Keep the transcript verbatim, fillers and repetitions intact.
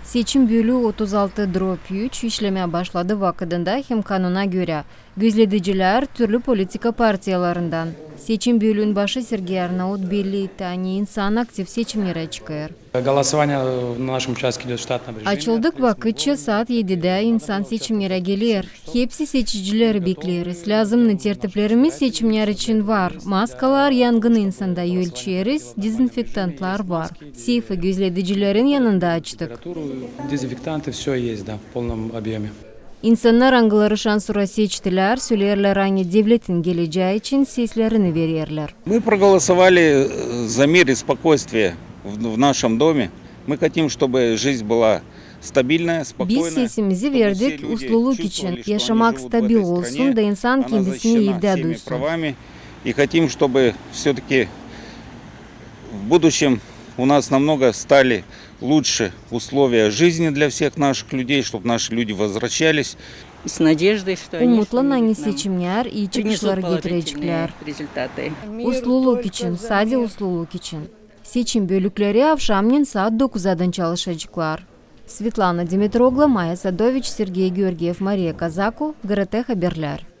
Seçim bölüü otuz altı drob üç işlemää başladı vakıdında hem kanuna görä. Gözledicilär türlü politika partiyalarından. Seçim bölüün başı Sergey Arnaut belledi, ani insan aktiv seçimnerä çıkêr. Голосование на нашем участке идёт в штатном режиме. Açıldık vakıtça saat edidä insan seçimnerä geler. Hepsi seçicileri bekleriz. Lääzımnı tertiplerimiz seçimnär için var. Maskalar, yangını insanda ölçeriz, dezinfektantlar var. Seyfi gözledicilerin yanında açtık. Температуру, дезинфектанты, всё есть, да, в полном объёме. İnsannar, angıları şansora seçtilär, söleerlär, ani devletin gelecää için seslerini vererlär. Мы проголосовали, э, за мир и спокойствие в, в нашем доме. Мы хотим, чтобы жизнь была стабильная, спокойная. Biz sesimizi verdik usluluk için, yaşamak stabil olsun da insan kendisini evdä duysun. И хотим, чтобы всё-таки в будущем у нас намного стали лучше условия жизни для всех наших людей, чтобы наши люди возвращались. С надеждой, что они... Umutlan, ani seçimnär ii çıkışları getireceklär. Usluluk için, sade usluluk için. Seçim bölükleri avşamnen saat dokuzdan çalışaceklar. Svetlana Dimitroglu, Maya Sadoviç, Sergey Georgiev, Mariya Kazako, GRT Haberlär.